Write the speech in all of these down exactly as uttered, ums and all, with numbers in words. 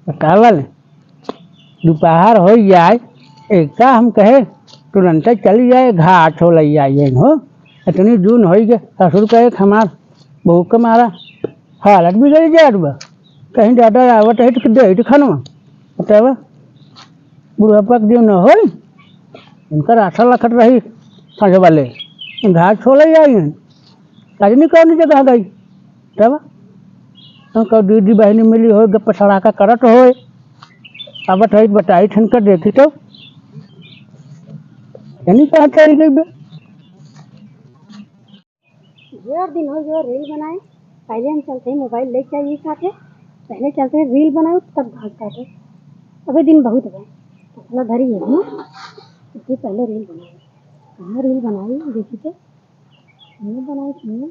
बतावल, दोपहर होइ जाए, एका हम कहे, तुरंते चली जाए, घास हो लई जाए हो। इतनी जून होइ गए, ससुर का एक हमार बहू के मारा हालत बिगड़ जात बा। कहीं ज्यादा आवत है तो दे तो खानवा, बतावा, बुढ़ापा के दिन न होई, इनकर आशा लखत रही, फंसे वाले, घास हो लई जाए, रजनी कौन जगह गई? तब हम कहो, दीदी बहिनी मिली होई, गप्प सड़ाका करत होई, आवत होई, बताई ठन कर देखी तो। यानी कहाँ चली गई बे? ढेर दिन होइ गए reel बनाए, पहले हम चलते हैं mobile लेके आइए साथे, पहले चलते हैं reel बनाओ तब घास काटो। अबे दिन बहुत है, फसला धरी है ना, इसलिए पहले reel बनाओ। कहाँ reel बनाई देखी तो, नहीं बनाई, नहीं।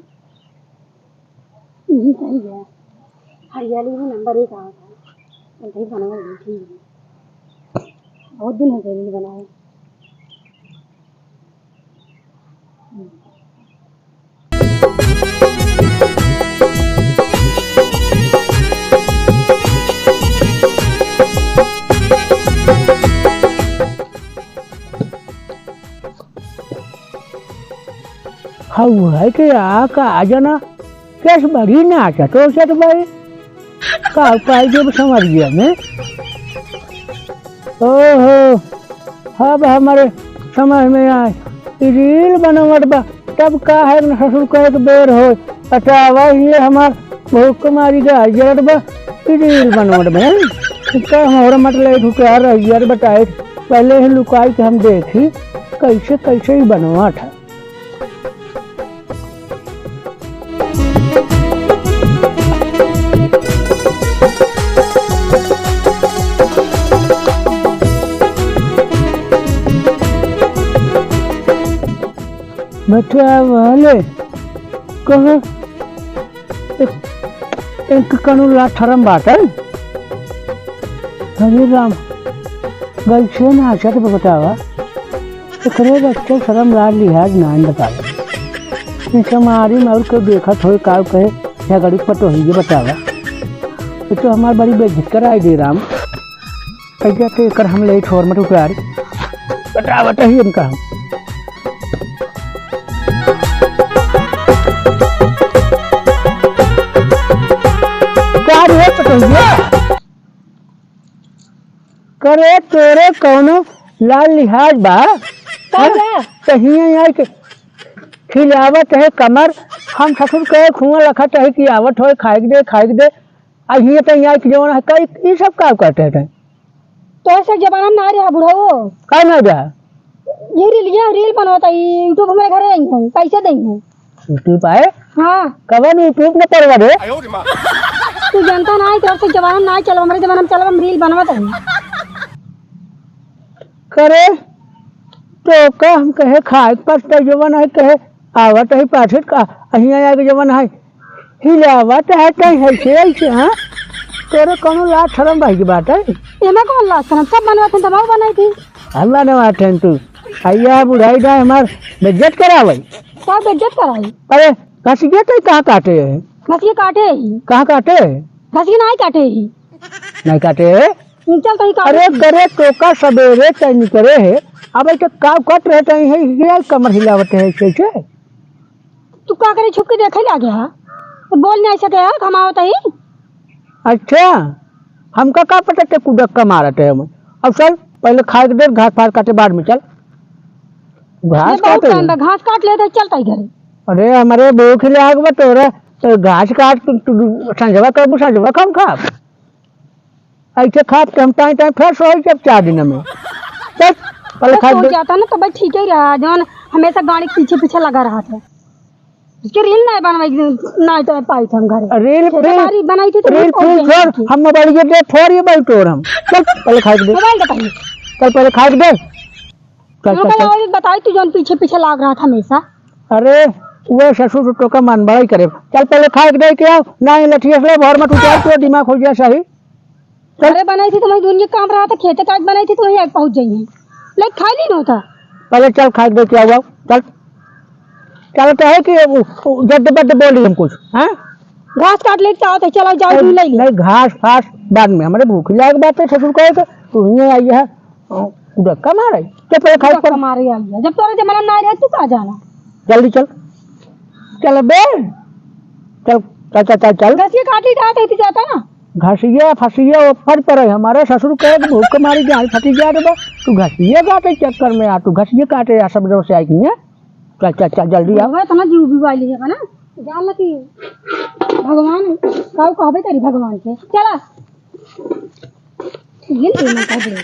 यही सही है, हरियाली में नंबर एक आवत है। चलते ही बनवा ली, ठीक है। बहुत दिन हो गए नहीं बनाए। हम्म। हऊ है के आ का आ जाना, केस बड़ी नाचत हो सत भाई, का उपाय देब समझ गया मैं। ओहो, अब हमारे समझ में आए, ई reel बनवत बा, तब का है न ससुर कहे के बेर हो, बतावा ये हमार भूख मारी के आ जरत बा, ई reel बनवत बा, हैं? इनका हमारा मतलब एक ठुकरा रह गया, बताए, पहले ही लुकाई के हम देखी, कैसे, कैसे ही बनवा था। बच्चा वाले कहाँ एक, एक कनु लाथरम बाटल। हरे राम, गलसे नाचत बा बतावा। एकरे बच्चे शरम लाज लिहाज नाइन बतावा। ई समारी में और कोई देखत होए, काउ कहे, झगड़ू पटोही ये बतावा। ये तो हमार बड़ी बेइज्जत कराई दे राम। ऐसा तो एकर हम ले छोर मत उतार। बतावत ही इनका हम। का रे पटोहिया? करे तोरे कौनो लाज लिहाज बा? का हैं? बा? तो हियाँ आइके खिलावत है कमर, हम ससुर के खुआ लखत है कि आवत होए, खाइक दे, खाइक दे। आ हियाँ तो आइके जवन है, कई, ई सब का करते हैं? तो ऐसे जमाना ना रहा बुढ़ाओ। का ना रहा? ये reel, ये reel बनवत है, YouTube हमारे घरे आई है, पैसे देंगे। YouTube आए? हाँ। कवन YouTube न परवा रे? तू जनता ना है, तोर से जमाना ना चलो, हमरे जमाना में चलो, हम reel बनवत है। करे, तो का हम कहे खाए के पास तो जवन है, कहे आवत है पाछे का, अहिया आके जवन है, हिलावत है कहीं ऐसे, ऐसे, हाँ? तोरे कौनो लाज शरम भाई की बात है? एमे कौन लाज शरम? सब बनवत हैं, तब बनाई थी। हम बनवत हैं तू। अइया बुढ़ाई ना हमार बेइज्जत करावे। का बेइज्जत कराई? अरे, घसिया तो कहाँ काटे है? घसिया काटे ही। कहाँ काटे है? घसिया नहीं काटे ही। नहीं काटे है? चल तो ही काटे अरे ही। करे तो का सबेरे तय निकरे है। अब ऐसे काव कट रहे तय है, ये कमर हिलावत है ऐसे, ऐसे। तू का करे छुप के देखे लागे हा? तो बोल नहीं सके हा, घमावत ही। अच्छा, हमका का पता ते कुदक का मारत है हम। अब चल, पहले खाए के दे, घास फास काटे बाद में चल। घास ये बहुत काटे। टाइम बा, घास काट लेते, चलता ही घरे। अरे, हमारे भूख लाग बा तोरा, तो घास काट, तू, तू, संझवा करबू, संझवा खाम खा। ऐसे खाब के हम टाइम, टाइम फ्रेश हो जब चार दिन में। चल, पहले तो खाए सो दे। जाता ना, तो भाई ठीक ही रहा, जौन हमेशा गाड़ी के पीछे, पीछे लगा रहा था। इसके reel नहीं बनवाई, नहीं तो पाई थे हम घरे। Reel, खेते reel, बाड़ी बनाई थी तो reel, reel reel पहुंच छोड़, जाएंगे। हम मोबाइल के दे, फोड़ ये भाई तोड़ हम। चल, पहले खाए के दे। मोबाइल का पहले। चल, पहले खाए के दे। चल, चल, उनका चल। और बताई तू जौन पीछे पीछे लाग रहा था हमेशा। अरे, वो ससुर तो का मन बड़ा ही करे। चल, पहले खाए के दे के आओ। ना, ये लठिया से भर मत उतार, तो दिमाग हो गया सही। चल। अरे, बनाई थी तुम्हारी दुनिया काम रहा था, खेते काट बनाई थी तुम्हारी आग पहुंच जाइए। ले, खा ली ना होता। पहले चल, खाए के दे के आओ, आओ। चल। चल, तो है कि वो, वो जद बद बोली हम कुछ, हाँ? घास काट लेत चाहत है, चलो जाओ, नहीं, तू ले ले। नहीं, घास फास बाद में, हमरे भूख लाग बात है, ससुर कहे के, तू हियाँ आई है, अ, उधर का मारे, तो पहले खाई पर। मारे आई है, जब तोरे जमाना ना रहे, तू का जाना? जल्दी चल, चल बे, चल, चल, चल, चल, चल। घसिया काट ली जात है, तू जाता ना। घसिया फसिया ऊपर पर है, हमारे ससुर कहे के भूख मारी जाए, फटी जाए रे बा। तू घसिया काटे चक्कर में आ, तू घसिया काटे आ, सब जोर से आई है। चल, चल, चल, जल्दी आओ। बुढ़वा इतना जीव भी वाली है ना, जान ला कि भगवान काऊ कहबे करी भगवान के। चला। ये ले, मैं कह दे।